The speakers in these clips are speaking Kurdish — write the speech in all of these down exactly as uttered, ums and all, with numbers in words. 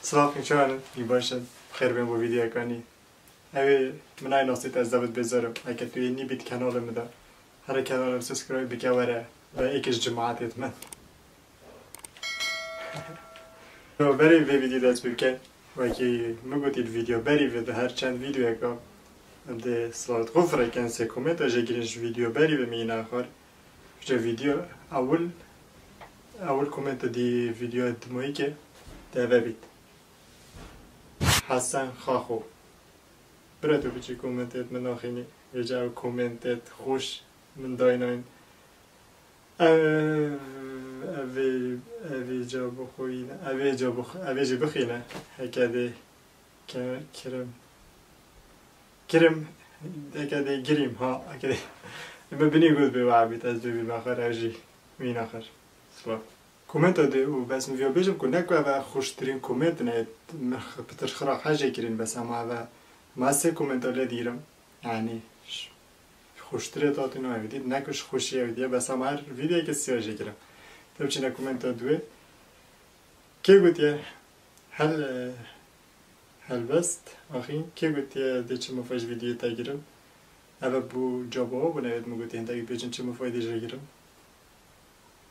Silav, çawan in? Hîn baş in? Xêr bên bo vîdeoyeka nî. Ew ê min nayê nasît, ez David Bêzar im. Heke tu yê nî bî di kenalê min de, here kenalê min subscribe bike, were be êkê ji cimaetê min. Berê vê vîdeoyê dest pê bike. Wekî min gotî di vîdeo berî ve de her çend vîdeoyeka em dê silavet xwe firêken, sê komenta jê girîn ji vîdeo berî ve min îna xwar. Ji vîdeo ewil, ewil komenta dî vîdeo dimayîkê de eve bît. Hesen Xaxo. Bira tu biçî komentêt min naxînî. Vêca ew komentêt xweş min daynayn. Ev, ev ê, ev ê ca bixwîne. Ev ê ca bix-, ev ê jî bixîne. Heke dê ke-, kirim. Kirim. Heke dê girîm ha. Heke dê. Min binî got bê wa bît, ez bê bî me xwe re jî. Wîna xir. Silav. Komenta de û bes min viya bêjim ku ne ku ev e xweştirîn koment ne, min x-, pitir xira hejê kirîn, bes ama ev e, ma sê komenta lê dîrim. Yanî ş-, xweştirê tatî nayê dît, ne ku ji xweşiyê ew diye, bes ama her vîdyoyeke siya jê kirim. Te biçîne komenta duwê. Kê gotiye? Hel, e, Helbest, axî, kê gotiye dê çi mafê ji vîdyoyê te girim? Eve bû cabo bû, newêt min gotî hintekî bêjin çi mafê dê jê girim.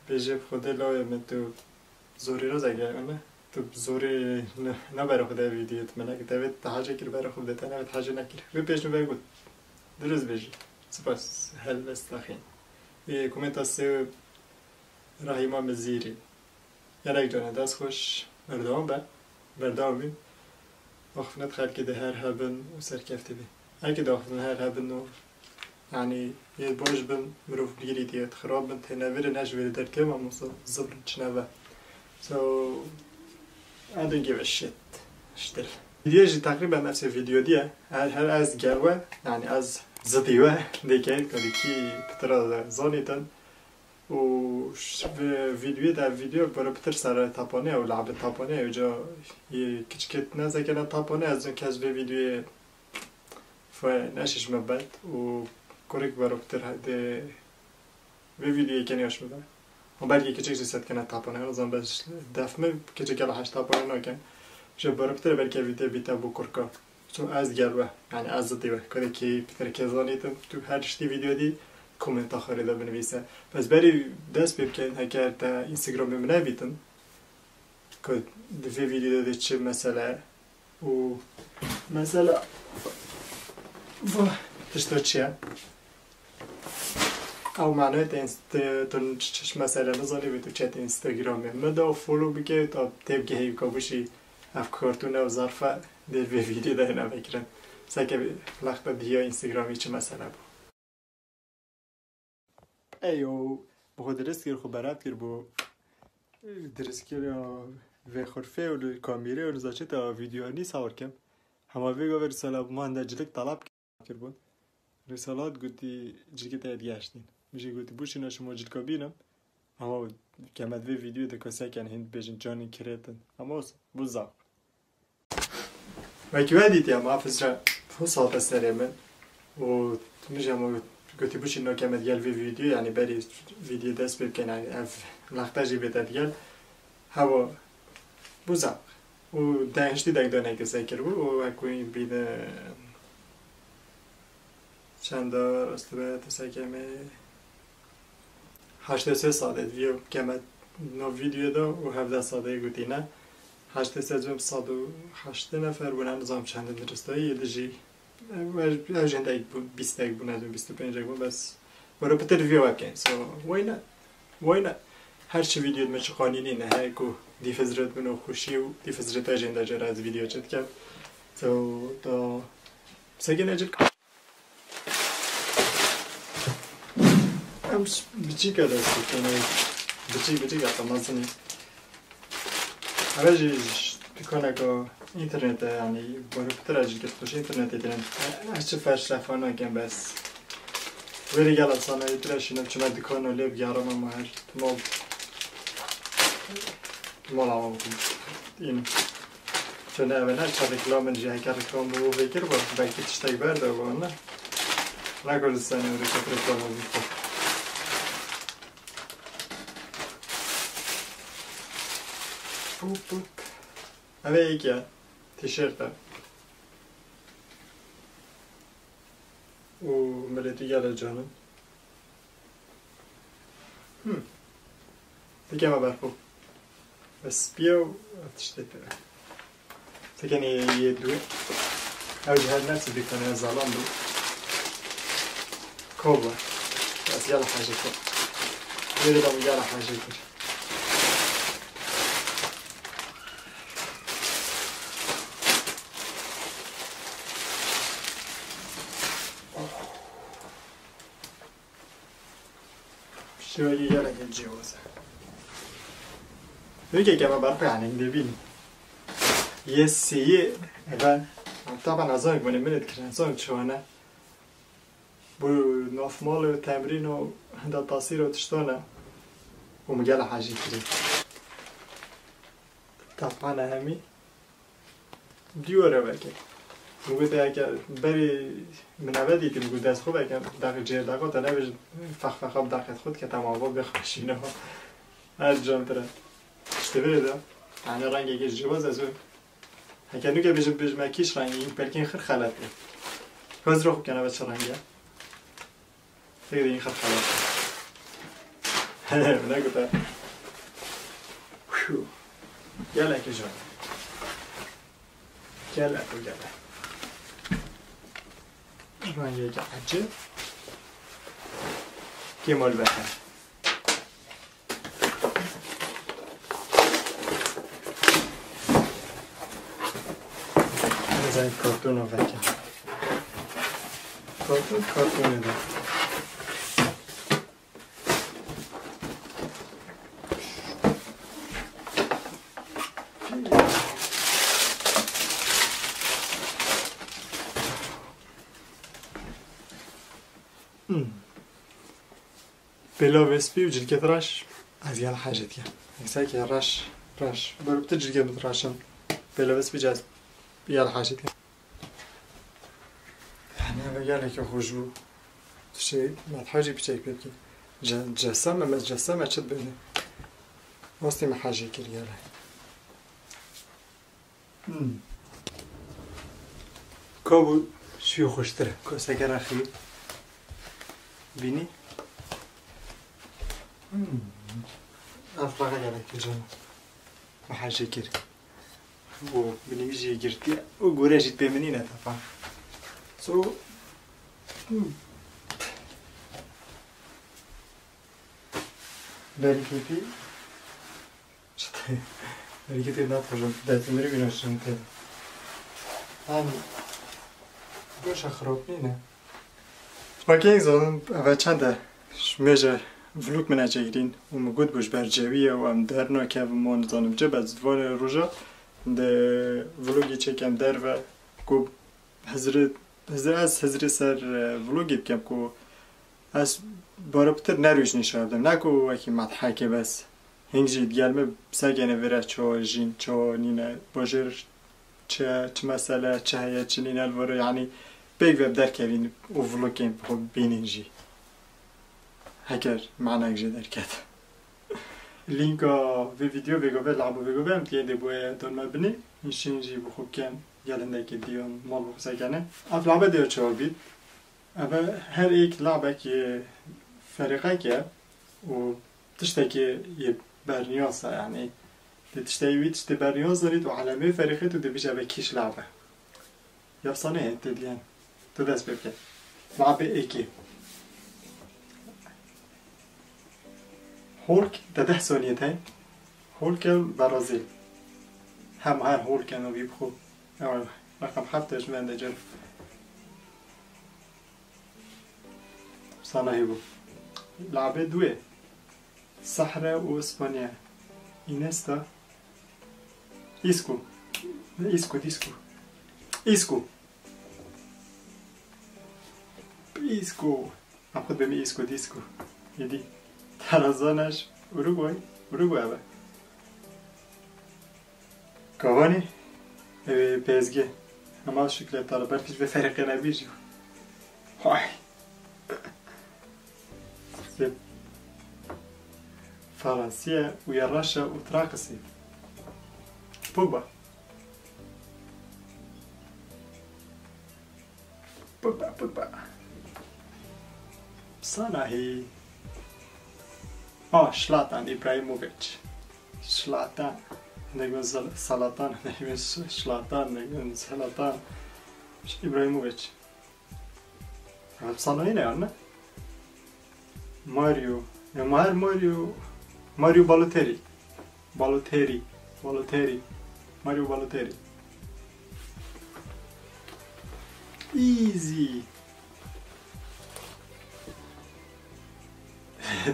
Bêjê bi Xwedê lawê min tu zorî re zegere me. Tu bi zorî ne, nabere xwe de vîdyoyê tu me nekir. Tevê te hacê kir bere xwe bide te newêt hacê nekir. Vê pêş min ve got. Dirist bêjî. Spas. Helbest axî. Ê, komenta sê Rahîma Mizîrî. Gelek cane dest xweş, berdewam be. Berdewam bî. Axifnet xelkê de her hebin û serkeftî bî. Her kê de axiftin her hebin û, yanî, yê baş bin, mirov bîrî diye, xirab bin, têne virê, ne ji vê derkeve, mamosta zibr çine ve. So, I don't give a shit. Still. Vîdyo jî teqrîben nefsê vîdyo diye. Her, her ez gel we, yanî ez zidî we, dêke, kadî kî pitira zanîtin. Û ş-, vê vîdyoyê de, vîdyo bere pitir ser tapane û le'be tapane, uca yê kiçikê nezekene tapane, ez kes vê vîdyoyê fe neşiş me bet û kurik bere pitir de vê vîdyoyê kenê aş me be. Û belkî kiçik jî setkene tapane, ez zan bes def me kiçik gela heş tapane naken. Ji bere pitir belkî vîdyoyê bîte bo kurka. So ez gel we, yanî ez zidî we. Kadekî pitirkê zanîtim, tu her tiştî vîdyo dî, komenta xwe rê de binivîse. Bes berî dest pê bikin, heger te Instagramê min nebîtin, ku di vê vîdyoyê de çi mesele û mesela va tişta çi ye? Ew manayê te inst-, tu çi, çi mesele nizanî, wê tu çet Instagramê min de follow bike, ta têbigehî ka bişî ev kartûn ew zarfe dê vê vîdyoyê de hêne vekirin. Seke lexta dihiya Instagramê çi mesele bû. Eyo, bi xwe dirist kir, xwe berhev kir bo dirist kir ya vê xurfê û li kamîrê û li zaçê te vîdyoya nî sawir kem. Hema vê gavê risala bi man de cilik talab kirbûn. Risalat gotî, cilkê te digeştîn. Min jî gotî, bû şîna şima cilka bînim. Ama kemed vê vîdyoyê de keseken hîn dibêjin canî kirêtin. Ama olsun, bu zaf. Wekî we dîtiye, ma fizra husate serê min. Û min jî hema gotî, bû şîna kemed gel vê vîdyoyê, yanî berî vîdyoyê dest pê bikin, yanî ev lexte jî bête digel. Hewa bû zaf. Û dehiştî dengdoneke sekir bû û wek wî bîne çend e, rastî be, tu sekemê heştê sê sadê diviyo keme no vîdyoyê de û hevdeh sadê gotîne. Heştê sê cem sed û heştê nefer bûne, nizam çendin diristayî, yê dijî Ev, ev jendek bû, bîstek bû, ne bîst û pêncek bû, bes were pitir vî webken. So, why not? Why not? Her çi vîdyo me çi qanînî ne, her ku dîfizret min û xuşî û dîfizreta jênda jê re ez vîdyo çi dikem. So, to sekene cil. Em s-, biçîka dest dikene. Biçîk, biçîk, heta mezinî. Eve jî ji dukaneka înternetê, yanî, baro pitir e ji girtî xweş înternetê kirin. Ez çi ferş lefa nakem bes. Wêrê gela sanayî tire şînim çime dukana lê bigerim ama her mal, mal ama bikim. În. Çone eve ne çe reklam in jî heke reklam bi bo vekir bo, belkî tiştek berde bo, ne? Ne Kurdistanê û reklam bi. Puk puk. Ev ê yekê tîşert e. Û miletî gel e canin. Hmm. Dikeme berxwe. Bes spiye û tiştê tê. Sekenê yê dû. Ew ji her nefsî dikene zalan bû. Kobra. Ez gela hejê kir. Yê de min gela hejê kir. Şiwekî gelekî cêwaz e. Yekê ke me berxwe, yanî dibînî. Yê sêyê, eve, taban ez zanik bûne min dikirin, ez zanik çiwane. Bu navmal û temrîn û henda tasîr û tiştane. Û min gela hejî kirî. Tapane hemî. Diyore veke. Min got, "Eke berî min eve dîtî," min got, "dest xwe veke, daqî cêr daqa te nebêjin, fex fexa bi daqet xwe dike, tamam, va bê xweşîne." Her can tire. Tiştê vê de, yani rengekê ji cihaz ez û heke nuke bêjim, bêjim, "Kîş rengî, pelkên xir xelet bû." Hozro xwe kene ve çi reng e? Têdî xirxelat. He, ne gute. Phew. Gelek e can. Gelek û gelek. Rengeke ecêb. Kêmal beher. Zay kartona veke. Karton, kartonê de. Hmm. Pêlavê spî û cilkê reş, ez gel hejê dikim. Yeksekê reş, reş. Ber bi tu cilkê min diraşin. Pêlavê spî ez gel hejê dikim. Yani eve gelekî xweş bû. Tu şey, me hejî piçek pê bikî. Ce-, cesame, me cesame çi dibêne? Rastî me hejê kir gele. Hmm. Ka bû şî xweştir e. Ka sekera xî. Bînî? Hmm. Ev faqa gelek tu can. Meha jê kir. Û binî wî jî girtiye. Û gore jî pê min nîne tefa. So, hmm. Berî kêfî. Belki de ne yapacağım? Dertleri güneşim te. Yani, boşa xirop nîne. Bakayım zaten, eve çend e? Ji mêje vlog min ecêrîn û min got bû ji ber cewî ye û em dernakevin, wan zanim ce, bes vane roja de vlogî çêkem derve ku Hizrê, hizrê ez hizrê ser, e, vlogê dikem ku ez bara pitir nerûşnî şaş bim. Ne ku wekî medhekê bes. Hing jî digel me sekene vêre çawa jîn, çawa nîne, bajêr çi, çi mesele, çi heye, çi nîne li vir, yanî pêk ve derkevîn û vlogên bi xwe bînin jî. Heker manek jê derket. Lînka vê vîdeo vêga ve, labo vêga ve, em tiyê dê boye don me binê. Hîn şîn jî bi xwe bikin, gel hindekî diyan mal bi xwe sekene. Ev labe diyo çawa bît. Eve her êk labekî ferîqek e û tiştekî yê berniyasa, yanî tê tiştê wî tiştê berniyas zanît û alemê ferîqê tu dibîj eve kîş labe. Yafsane heye tê diyen. Tu dest pê bike. Labê êkê. Hulk, te deh soniyê te. Hulk e Brazil. Hem her Hulk e no bî bixwe. Ew reqem heft e ji me de cer. Sana hêbû. Labê duê. Sahra û Spanya. Iniesta. Isco. Ne Isco, Disco. Isco. Isco. Em xwe dibêne Isco, Disco. Êdî. Terazana ji Uruguay. Uruguay be. Cavani, e, P S G. Ama şikle tara belkî ji vê ferîqê nebî jî. Hay. Sê Faransiye û ya Raşa û Trakisî. Pogba. Pogba, Pogba. Sanahî. Ah, Zlatan Ibrahimovic. Zlatan. Hinek bên Zal-, Salatan, hinek bên S-, Zlatan, hinek bên Zlatan. Ibrahimovic. Ev Sanahî ne yan ne? Mario. Ya Mar-, Mario. Mario Balotelli. Balotelli. Balotelli. Mario Balotelli. Easy.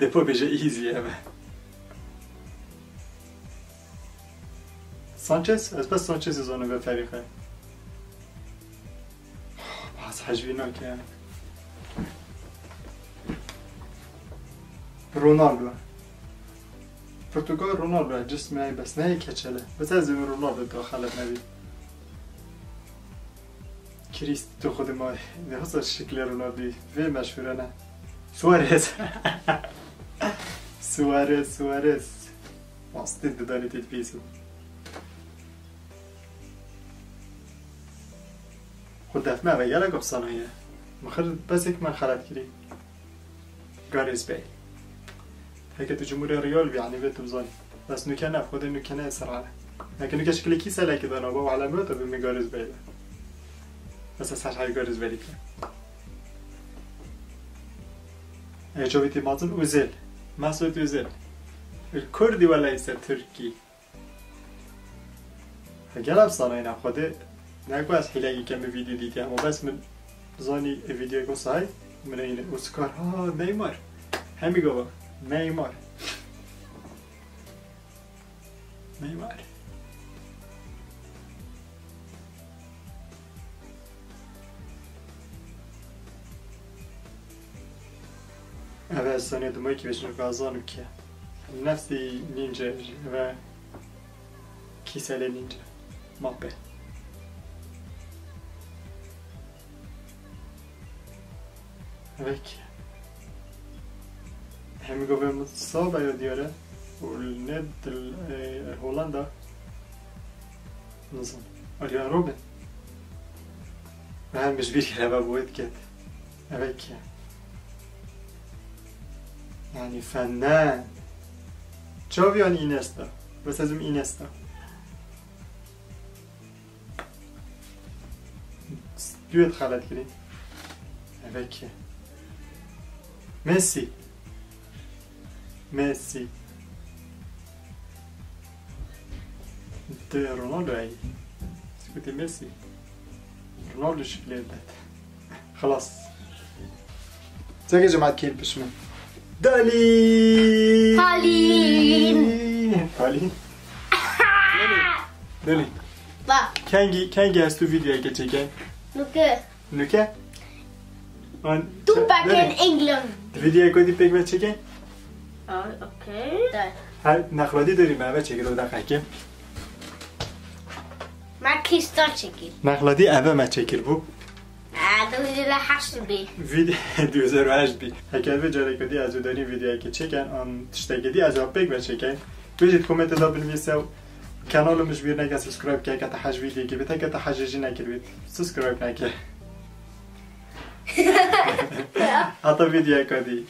Depo bêje easy eve. Sanchez? Ez bes Sanchez'ê zanim ve ferîqe. Bas hejbî nake. Ronaldo. Portugal Ronaldo, cismê bes ne keçele. Bes ez ê Ronaldo da xelet nebî. Krîst, tu xwedî ma ne hasa şiklê Ronaldoyî. Vê meşhûre ne. Suarez. Suarez, Suarez. Mastê didanê tê dibîsin. Xwe def me ve gelek efsane ye. Mixir pesek me xelet kirî. Gareth Bale. Heke tu cumhurê Real bî, yanî vê tu bizanî. Bes nuke ne, xwedê nuke ne ser hale. Heke nuke şikilê kî selekî dana, ba wala me te bimî Gareth Bale. Bes ez her hay Gareth Bale ke. Ê çavîtî mazin Özil. Mesut Özil. Il Kurdî wela ise Tirkî. Gel efsaneyna Xwedê. Ne ku ez hîlegî kemî vîdeo dîtiye, ama bes min zanî vîdeoyek wisa hay, min eyne Oscar, ha, Neymar. Hemî gava, Neymar. Neymar. Eve sonê dumay ki vêşin gazan û ke. Nefsî nince ve kîsele nince. Mape. Eve ki. Hem govê min saba yo diyare. Û ne dil, e, Hollanda. Nizam. Arjen Robben. Her min ji bîr kire ve bo wê diket. Eve ki. Yani fenden. Xavi yan Iniesta. Bes ez im Iniesta. Duet xelet kirî. Eve ki. Messi. Messi. De Ronaldo ey. Skuti Messi. Ronaldo şiklê de. Xelas. Çekê cemaat kêl pişme. Dalî. Talîn. Talîn. Dalî. Ba. Kengî, kengî ez tu vîdeoyeke çêke? Nuke. Nuke? An, Tu back Dalî. In England. Vîdeoyeke dî pêk ve çêke? Ah, okay. Her nexladî derî me eve çêkir o deqeke. Me Kristal çekir. Nexladî eve me çêkir bû. Aa, du hezar heşt bî. Vîde-, du hezar heşt bî. Heke vê careke dî ez û Danî vîdeoyekê çêken, an tiştekê dî ez ê pêk ve çêken. Bêjît komentê de binivîse û kanalê min ji bîr neke subscribe ke, heke te hej vîdeoyekê bî, heke te hej jî nekiribî, subscribe neke. Heta vîdeoyeka dî.